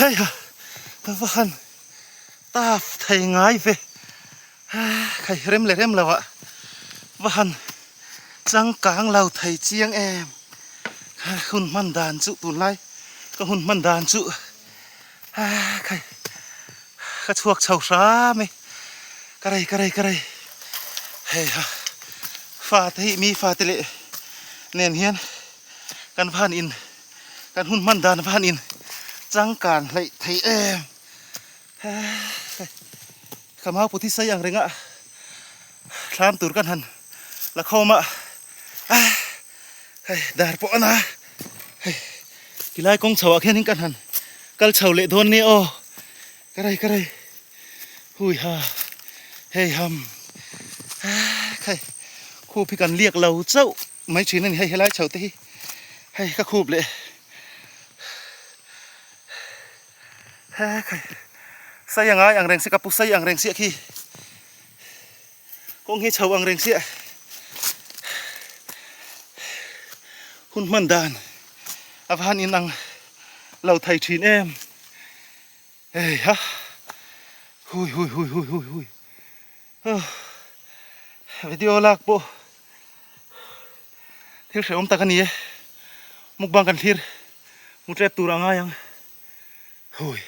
Hei ha ka va han tough thei ngai ve khai rem leh rem lo ah va han changkang lo thei chiang em hun hman dan chu tunlai ka hun hman dan chu khai ka chhuak chho hram e ka rei ka rei ka rei hei ha fate hi mi fate leh nen hian kan va han in kan hun hman dan va han in changkan hleih thei em ka mau puthi sei ang renga thlam tur kan han la khawm a hei dar pawh a na hei tilai kawng chho ah khianin kan han kal chho leh dawn nia aw ka rei ka rei hui ha hei ham hei khup hi kan liak lo chauh. Mai thin a ni hei helai chho te hi hei ka khup leh he khai sei angai ang reng si ka pu sei ang reng siah khi kawng hi chho ang reng siah hun hman dan a va han inang lo thei thin em hei ha hui hui hui hui hui hui Video lak pawh thil hrehawm tak a ni e, mukbang kan thlir hmu tep tur a ngai ang, hui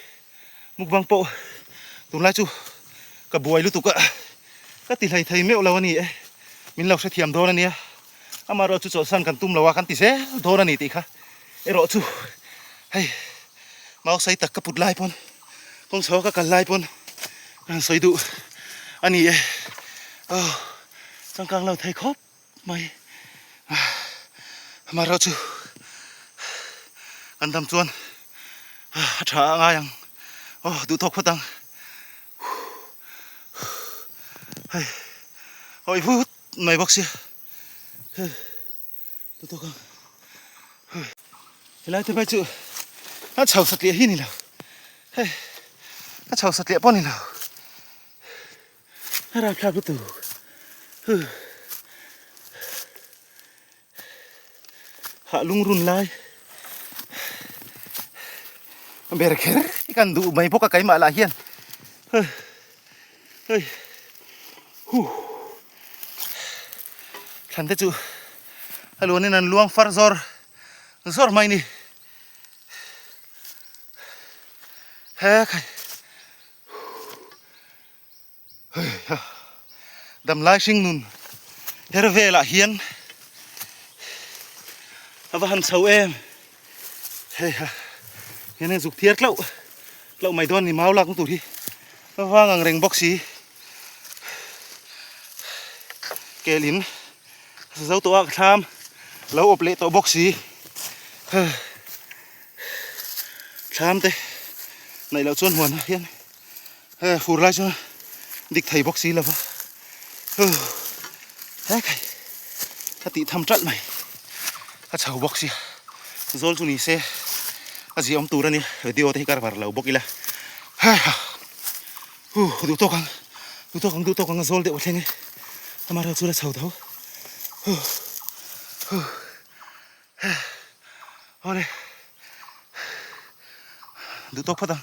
mukbang pawh tunlai chu ka buai lutuk a, ka ti hlei thei meuh lo a ni e, min lo hrethiam dawn a nia, amaherawh chu chawlhsan kan tum lo a kan ti zel dawn a ni tih kha erawh chu hei mau sei tak ka put lai pawn. Kawng chho a ka kal lai pawn ka han sawi duh a ni e. Aw changkang lo thei khawp mai. Amaherawh chu kan dam chuan a tha a ngai ang. Aw duh tawk phawt ang. Hei hawi vut mai bawk sia. Duh tawk ang. Helai te phei chu a chho satliah hi a ni lo hei a chho satliah pawh a ni lo a rapthlak lutuk huh hah lungrun lai ber kher hi kan duh mai bawk a keimah lah hian huh hei huh thlan te chu a luanin an luang far zawr. Zawr mai ni. He khai. Damlai hring nun her velah hian a va han chho em. Hei ha hian heng zuk thiar tlauh tlauh mai dawn ni mau lak na tur hi a vang ang reng bawk si. Kelin Zo tawh a ka thlam lo awp leh tawh bawk si thlam te neih loh chuan huan ah hian he fur lai chuan dik thei bawk si lova hekhai a tih tham ṭalh mai a chho bawk sia zawl chu ni se a ziah awm tur a nia video te hi ka var lo bawk ila Huh duh tawk ang duh tawk ang duh tawk ang a zawl deuh a thleng e amaherawh chu la chho tho huh huh he awle duh tawk phawt ang.